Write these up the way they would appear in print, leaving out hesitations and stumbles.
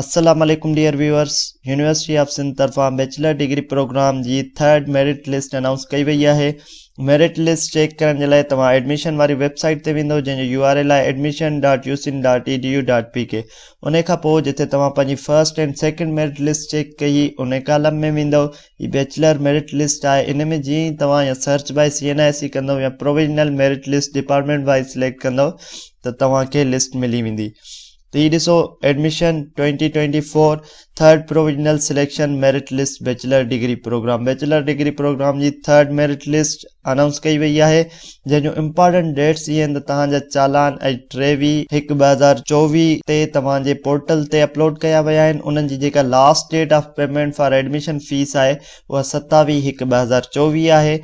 السلام عليڪم dear viewers, university of Sindh طرفان بيچلر ڊگري پروگرام جي ٿرڊ ميرٽ لسٽ انائونس ڪئي وئي آهي. ميرٽ لسٽ چيڪ ڪرڻ جي لاء توهان ايڊميشن واري ويب سائيٽ تي ويندو جنهن جو يو آر ايل آهي admission dot U Sindh dot E D U dot P K. ان کان پوء جتي توهان پنهنجي first and second merit list check ڪئي ان ڪالم ۾ ويندو. هي بيچلر ميرٽ لسٽ آهي ان ۾ جيئن ئي توهان يا search by C N I C ڪندو يا provisional merit list department wise select ڪندو ته توهان کي لسٽ ملي ويندي. ته هي ڏسو admission 2024 third provisional selection merit list bachelor degree programme bachelor degree programme جي ٿرڊ ميرٽ لسٽ انائونس ڪئي وئي آهي جنهن جون امپارٽنٽ ڊيٽس اهي آهن ته توهان جا چالان اڄ 23 هڪ 2024 تي توهان جي پورٽل تي اپلوڊ ڪيا ويا آهن انهن جي جيڪا last date of payment for admission fees آهي اها 27 هڪ 2024 آهي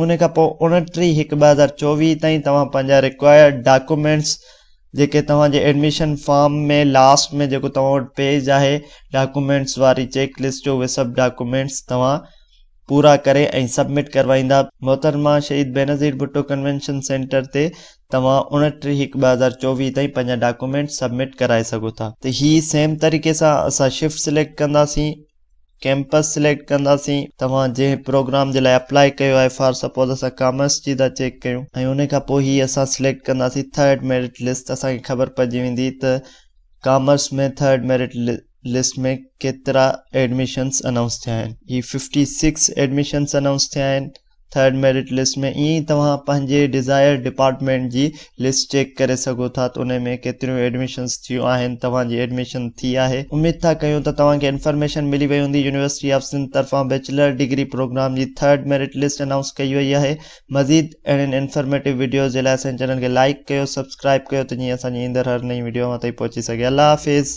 ان کان پوء 29 هڪ 2024 تائين توهان پنهنجا رڪوائرڊ ڊاڪومينٽس جيڪي توهان جي ايڊميشن فارم ۾ لاسٽ ۾ جيڪو توهان وٽ پيج آهي ڊاڪومينٽس واري چيڪ لسٽ جو اهي سڀ ڊاڪومينٽس توهان پورا ڪري ۽ سبمٽ ڪروائيندا محترمه شهيد بينظير ڀٽو ڪنوينشن سينٽر تي توهان 29 هڪ 2024 تائين پنهنجا ڊاڪومينٽس سبمٽ ڪرائي سگهو ٿا. ته هي سيم طريقي سان اسان شفٽ سليڪٽ ڪنداسين. ڪيمپس سليڪٽ ڪنداسين. توهان جنهن پروگرام جي لاء اپلائي ڪيو آهي فار سپوز اسان ڪامرس جي ٿا چيڪ ڪيون ۽ ان کان پوء هي اسان سليڪٽ ڪنداسين ٿرڊ ميرٽ لسٽ اسان کي خبر پئجي ويندي ته ڪامرس ۾ ٿرڊ ميرٽ لسٽ ۾ ڪيترا ايڊميشنس انائونس ٿيا آهن هي 56 ايڊميشنس انائونس ٿيا آهن ٿرڊ ميرٽ لسٽ ۾ ائين ئي توهان پنهنجي ڊيزائرڊ ڊپارٽمينٽ جي لسٽ چيڪ ڪري سگهو ٿا ته ان ۾ ڪيتريون ايڊميشنس ٿيون آهن توهان جي ايڊميشن ٿي آهي اميد ٿا ڪيون ته توهان کي انفارميشن ملي وئي هوندي يونيورسٽي آف سنڌ طرفان بيچلر ڊگري پروگرام جي ٿرڊ ميرٽ لسٽ انائونس ڪئي وئي آهي مزيد اهڙين انفارميٽو وڊيوز جي لاء اسان جي چينل کي لائيڪ ڪيو سبسڪرائب ڪيو ته جيئن اسان جي ايندڙ هر نئين وڊيو اوهان تائين پهچي سگهي الله حافظ.